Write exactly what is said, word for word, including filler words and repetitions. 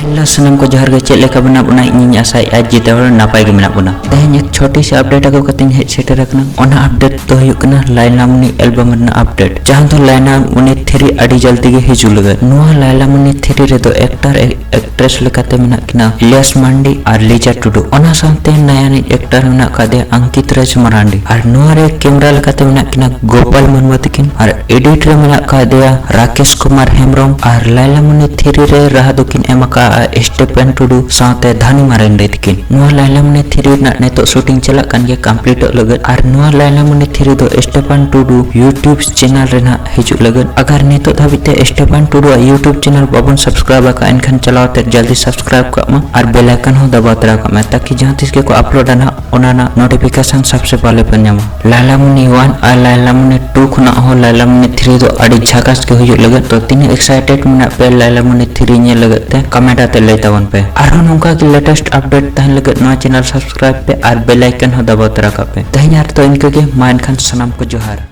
Hello ᱥᱟᱱᱟᱢ ᱠᱚ ᱡᱚᱦᱟᱨ ᱜᱮ᱾ ᱪᱮᱫ ᱞᱮᱠᱟ ᱢᱮᱱᱟᱜ ᱵᱚᱱᱟ? ᱤᱧᱤᱧ ᱟᱥᱟᱭᱮᱫᱼᱟ ᱡᱮᱛᱮ ᱦᱚᱲ ᱱᱟᱯᱟᱭ ᱜᱮ ᱢᱮᱱᱟᱜ ᱵᱚᱱᱟ᱾ ᱛᱮᱦᱮᱧ ᱮᱠ ᱪᱷᱳᱴᱤ ᱥᱤ ᱟᱯᱰᱮᱴ ᱟᱹᱜᱩ ᱠᱟᱛᱮᱧ ᱦᱮᱡ ᱥᱮᱴᱮᱨ ᱟᱠᱟᱱᱟ᱾ ᱚᱱᱟ ᱟᱯᱰᱮᱴ ᱫᱚ ᱦᱩᱭᱩᱜ ᱠᱟᱱᱟ ᱞᱟᱭᱞᱟ ᱢᱩᱱᱤ ᱮᱞᱵᱟᱢ ᱨᱮᱱᱟᱜ ᱟᱯᱰᱮᱴ, ᱡᱟᱦᱟᱸ ᱫᱚ ᱞᱟᱭᱞᱟ ᱢᱩᱱᱤ ᱛᱷᱨᱤ ᱟᱹᱰᱤ ᱡᱚᱞᱫᱤ ᱜᱮ ᱦᱤᱡᱩᱜ ᱞᱟᱹᱜᱤᱫ᱾ ᱱᱚᱣᱟ ᱞᱟᱭᱞᱟ ᱢᱩᱱᱤ ᱛᱷᱨᱤ ᱨᱮᱫᱚ ᱮᱠᱴᱟᱨ ᱮᱠᱴᱨᱮᱥ ᱞᱮᱠᱟᱛᱮ ᱢᱮᱱᱟᱜ ᱠᱤᱱᱟ ᱤᱞᱤᱭᱟᱥ ᱢᱟᱱᱰᱤ ᱟᱨ ᱞᱤᱡᱟ ᱴᱩᱰᱩ᱾ ᱚᱱᱟ ᱥᱟᱶᱛᱮ ᱱᱟᱭᱟ ᱨᱤᱱᱤᱡ ᱮᱠᱴᱟᱨ ᱢᱮᱱᱟᱜ ᱟᱠᱟᱫᱮᱭᱟ ᱟᱝᱠᱤᱛ ᱨᱟᱡᱽ ᱢᱟᱨᱟᱱᱰᱤ ᱟᱨ ᱱᱚᱣᱟ ᱨᱮ ᱠᱮᱢᱨᱟ ᱞᱮᱠᱟᱛᱮ ᱢᱮᱱᱟᱜ ᱠᱤᱱᱟ ᱜᱳᱯᱟᱞ ᱢᱩᱨᱢᱩ ᱛᱟᱹᱠᱤᱱ ᱟᱨ ᱮᱰᱤᱴ ᱨᱮ ᱢᱮᱱᱟᱜ ᱟᱠᱟᱫᱮᱭᱟ ᱨᱟᱠᱮᱥ ᱠᱩᱢᱟᱨ ᱦᱮᱢᱵᱨᱚᱢ ᱟᱨ ᱞᱟᱭᱞᱟ ᱢᱩᱱᱤ ᱛᱷᱨᱤ ᱨᱮ ᱨᱟᱦᱟ ᱫᱚᱠᱤᱱ ᱮᱢ ᱟᱠᱟᱫᱼᱟ ᱥᱴᱮᱯᱷᱟᱱ ᱴᱩᱰᱩ ᱥᱟᱶᱛᱮ ᱫᱷᱟᱱᱤ ᱢᱟᱨᱟᱱᱰᱤ ᱛᱟᱹᱠᱤᱱ᱾ ᱱᱚᱣᱟ ᱞᱟᱭᱞᱟ ᱢᱩᱱᱤ ᱛᱷᱨᱤ ᱨᱮᱱᱟᱜ ᱱᱤᱛᱚᱜ ᱥᱩᱴᱤᱝ ᱪᱟᱞᱟᱜ ᱠᱟᱱ ᱜᱮᱭᱟ ᱠᱚᱢᱯᱞᱤᱴᱚᱜ ᱞᱟᱹᱜᱤᱫ ᱟᱨ ᱱᱚᱣᱟ ᱞᱟᱭᱞᱟ ᱢᱩᱱᱤ ᱛᱷᱨᱤ ᱫᱚ ᱥᱴᱮᱯᱷᱟᱱ ᱴᱩᱰᱩ ᱭᱩᱴᱩᱵᱽ ᱪᱮᱱᱮᱞ ᱨᱮ ᱱᱟᱜ ᱦᱤᱡᱩᱜ ᱞᱟᱹᱜᱤᱫ᱾ ᱟᱜᱟᱨ ᱱᱤᱛᱚᱜ ᱫᱷᱟᱹᱵᱤᱡ ᱛᱮ ᱥᱴᱮᱯᱷᱟᱱ ᱴᱩᱰᱩᱣᱟᱜ ᱭᱩᱴᱩᱵᱽ ᱪᱮᱱᱮᱞ ᱵᱟᱵᱚᱱ ᱥᱟᱵᱥᱠᱨᱟᱭᱤᱵ ᱟᱠᱟᱫᱼᱟ, ᱮᱱᱠᱷᱟᱱ ᱪᱟᱞᱟᱣ ᱠᱟᱛᱮ ᱡᱚᱞᱫᱤ ᱥᱟᱵᱥᱠᱨᱟᱭᱤᱵ ᱠᱟᱜ ᱢᱟ ᱟᱨ ᱵᱮᱞ ᱟᱭᱠᱚᱱ ᱦᱚᱸ ᱫᱟᱵᱟᱣ ᱛᱚᱨᱟ ᱠᱟᱜ ᱢᱟ, ᱛᱟᱠᱤ ᱡᱟᱦᱟᱸ ᱛᱤᱥ ᱜᱮᱠᱚ ᱟᱯᱞᱳᱰᱟ ᱱᱟᱜ, ᱚᱱᱟ ᱨᱮᱱᱟᱜ ᱱᱳᱴᱤᱯᱷᱤᱠᱮᱥᱚᱱ ᱥᱚᱵᱥᱮ ᱯᱟᱦᱞᱮ ᱯᱮ ᱧᱟᱢᱟ᱾ ᱞᱟᱭᱞᱟ ᱢᱩᱱᱤ ᱚᱣᱟᱱ ᱟᱨ ᱞᱟᱭᱞᱟ ᱢᱩᱱᱤ ᱴᱩ ᱠᱷᱚᱱᱟᱜ ᱦᱚᱸ ᱞᱟᱭᱞᱟ ᱢᱩᱱᱤ ᱛᱷᱨᱤ ᱫᱚ ᱟᱹᱰᱤ ᱡᱷᱟᱠᱟᱥ ᱜᱮ ᱦᱩᱭᱩᱜ ᱞᱟᱹᱜᱤᱫ᱾ ᱛᱚ ᱛᱤᱱᱟᱹᱜ ᱮᱠᱥᱟᱭᱴᱮᱰ ᱢᱮᱱᱟᱜ ᱯᱮ ᱞᱟᱭᱞᱟ ᱢᱩᱱᱤ ᱛᱷᱨᱤ ᱧᱮᱞ ᱞᱟᱹᱜᱤᱫ ᱛᱮ, ᱠᱚᱢᱮᱱᱴ ᱟᱛᱮ ᱞᱟᱹᱭ ᱛᱟᱵᱚᱱ ᱯᱮ᱾ ᱟᱨᱦᱚᱸ ᱱᱚᱝᱠᱟ ᱜᱮ ᱞᱮᱴᱮᱥᱴ ᱟᱯᱰᱮᱴ ᱛᱟᱦᱮᱱ ᱞᱟᱹᱜᱤᱫ ᱱᱚᱣᱟ ᱪᱮᱱᱮᱞ ᱥᱟᱵᱥᱠᱨᱟᱭᱤᱵ ᱯᱮ ᱟᱨ ᱵᱮᱞ ᱟᱭᱠᱚᱱ ᱦᱚᱸ ᱫᱟᱵᱟᱣ ᱛᱚᱨᱟ ᱠᱟᱜ ᱯᱮ᱾ ᱛᱮᱦᱮᱧ ᱟᱨ ᱫᱚ ᱤᱱᱠᱟᱹ ᱜᱮ, ᱢᱟ ᱮᱱᱠᱷᱟᱱ ᱥᱟᱱᱟᱢ ᱠᱚ ᱡᱚᱦᱟᱨ᱾